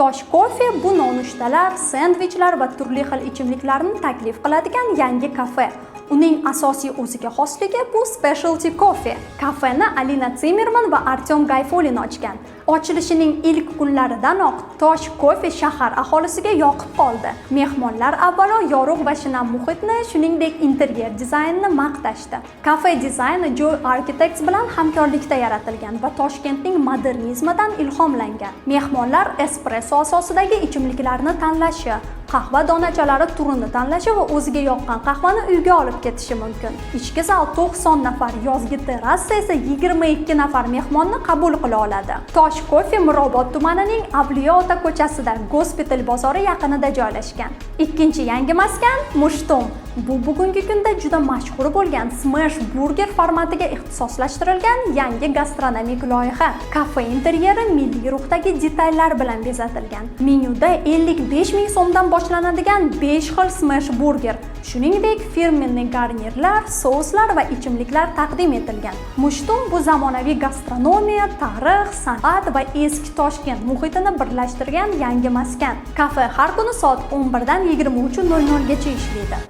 Tosh Kofe bu nonushtalar, sendvichlar va turli xil ichimliklarni taklif qiladigan yangi kafe. Uning asosiy o'ziga xosligi bu specialty coffee. Kafeni Alina Zimmerman va Artyom Gayfulin ochgan. Ochilishining ilk kunlaridanoq Tosh Kofe shahar aholisiga yoqib qoldi. Mehmonlar avvalo yorug' va shinam muhitni, shuningdek interyer dizaynini maqtashdi. Kafe dizayni Joy Architects bilan hamkorlikda yaratilgan va Toshkentning modernizmidan ilhomlangan. Mehmonlar espresso asosidagi ichimliklarni tanlashi, qahva donachalari turini tanlashi va o'ziga yoqqan qahvani uyga olib ketishi mumkin. Ichki zal 90 nafar, yozgi terrasa esa 22 nafar mehmonni qabul qila oladi. Tosh Kofe Mirobod tumanining Avliyo ota ko'chasida, Gospital bozori yaqinida joylashgan. Ikkinchi yangi maskan Mushtum. Bu bugungi kunda juda mashhur bo'lgan smash burger formatiga ixtisoslashtirilgan yangi gastronomik loyiha. Kafe interyeri milliy ruhdagi detallar bilan bezatilgan. Menyuda 55 ming so'mdan boshlanadigan 5 xil smash burger, shuningdek фирменный garnirlar, souslar va ichimliklar taqdim etilgan. Mushtum bu zamonaviy gastronomiya, tarix, san'at va eski Toshkent muhitini birlashtirgan yangi maskan. Kafe har kuni soat 11 dan 23:00 gacha ishlaydi.